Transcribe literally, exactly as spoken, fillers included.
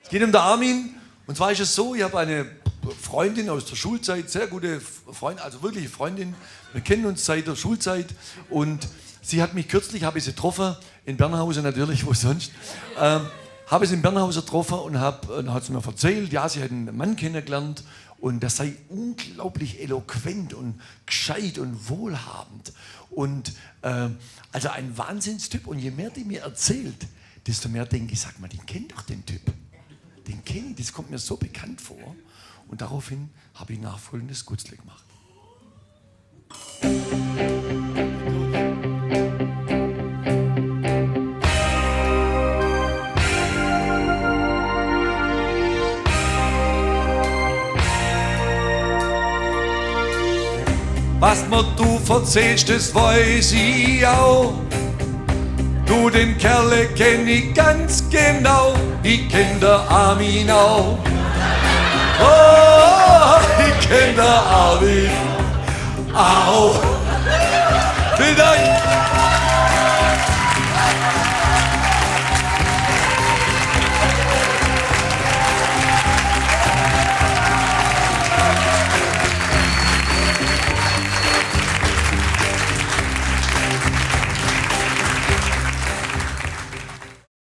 Geht um den Armin. Und zwar ist es so, ich habe eine Freundin aus der Schulzeit, sehr gute Freundin, also wirklich Freundin. Wir kennen uns seit der Schulzeit. Und sie hat mich kürzlich, habe ich sie getroffen, in Bernhausen natürlich, wo sonst, ähm, habe sie in Bernhausen getroffen und hab, und hat sie mir erzählt, ja, sie hätte einen Mann kennengelernt und der sei unglaublich eloquent und gescheit und wohlhabend. Und, äh, also ein Wahnsinnstyp. Und je mehr die mir erzählt, desto mehr denke ich, sag mal, den kenn ich doch, den Typ. Den kenn ich, das kommt mir so bekannt vor. Und daraufhin habe ich nachfolgendes Gutzle gemacht. Was mer du verzählst, das weiß ich auch. Du, den Kerle kenn ich ganz genau. Ich kenn der Armin auch. Oh, ich kenn der Armin auch. Vielen Dank.